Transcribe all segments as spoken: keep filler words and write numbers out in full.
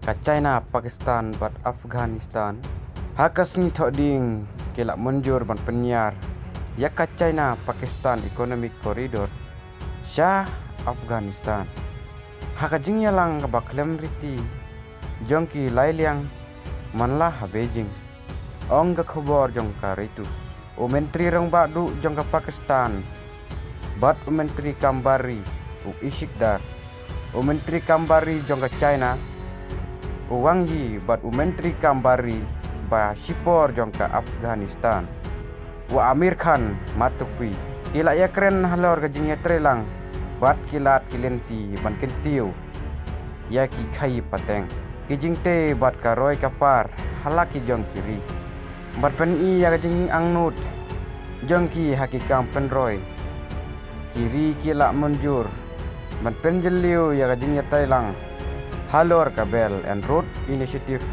ka China, Pakistan bad Afghanistan. Ha ka sngi Thohdieng ki la mynjur ban pynïar ïa ka China Pakistan Economic Corridor sha Afghanistan. Ha ka jingïalang kaba khlem riti jong ki lai liang man la ha Beijing, ong ka khubor jong ka Reuters. U Myntri Rangbah Duh jong ka Pakistan bad u Myntri Kam Bar Ri u Ishik Dar, u Myntri Kam Bar Ri jong ka China u Wang Yi bad u Myntri Kam Bar Ri ba shipor jong ka Afghanistan u Amir Khan Muttaqi ki la ïakren halor ka jingïatreilang bad ki lad ki lynti ban kyntiew ïa ki khaïi pateng, ki jingtei bad ka roi ka par ha la ki jong ki ri. Bad pyni ïa ka jingangnud jong ki ha ki kam pynroi, ki ri ki la mynjur ban pynjylliew ïa ka jingïatreilang halor ka Belt and Road Initiative,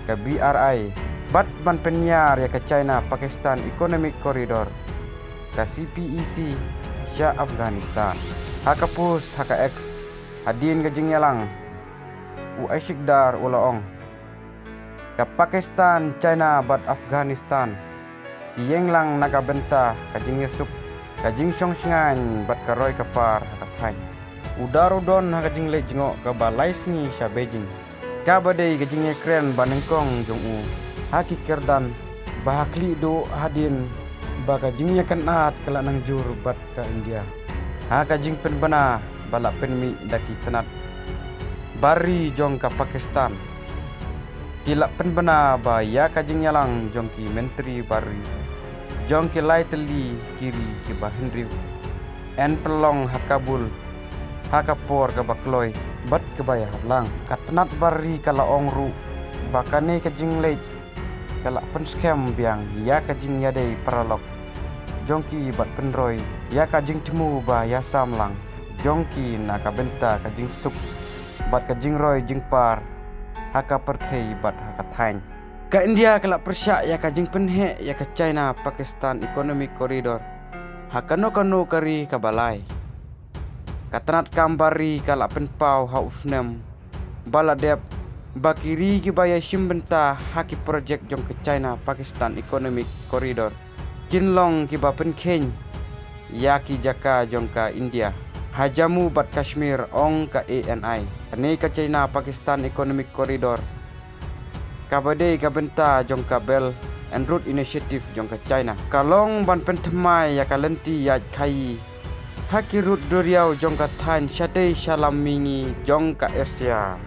ka B R I, bad ban pynïar ïa ka China Pakistan Economic Corridor, ka C P E C, sha Afghanistan. Ha ka post ha ka X hadien ka jingïalang, u Ishik Dar u la ong, ka Pakistan, China bad Afghanistan ki ïeng lang na ka bynta ka jingïasuk, ka jingshong shngaiñ bad ka roi ka par ha ka thaiñ. U Dar u don ha ka jingleit jngoh kaba lai sngi sha Beijing, kaba dei ka jingïakren ba nyngkong jong u ha ki kyrdan ba ha khlieh duh hadien ba ka jingïakynad ka la nang jur bad ka India ha ka jingpynbna ba la pynmih da ki tnat bar ri jong ka Pakistan. Ki la pynbna ba ïa ka jingïalang jong ki myntri bar ri jong ki lai tylli ki ri kiba hynriew yn pynlong ha Kabul ha ka por kaba kloi bad kaba ïalam. Ka tnat bar ri ka la ong ruh ba kane ka jingleit ka la pynskhem biang ïa ka jingïadei paralok jong ki bad pynroi ïa ka jingthmu ba ïasam lang jong ki na ka bynta ka jingsuk bad ka jingroi jingpar ha ka pyrthei bad ha ka thaiñ. Ka India ka la pyrshah ïa ka jingpynheh ïa ka China Pakistan Economic Corridor ha kano kano ka ri kaba lai. Ka tnat kam bar ri ka la pynpaw ha u snem ba la dep ba ki ri kiba ïashim bynta ha ki projek jong ka China Pakistan Economic Corridor kin long kiba pynkheiñ ïa ki jaka jong ka India ha Jammu bad Kashmir, ong ka A N I. Kane ka China Pakistan Economic Corridor, kaba dei ka bynta jong ka Belt and Road Initiative jong ka China, ka long ban pynthymmai ïa ka lynti ïaid khaïi ha ki rud duriaw jong ka thaiñ shadei shalam mihngi jong ka Asia.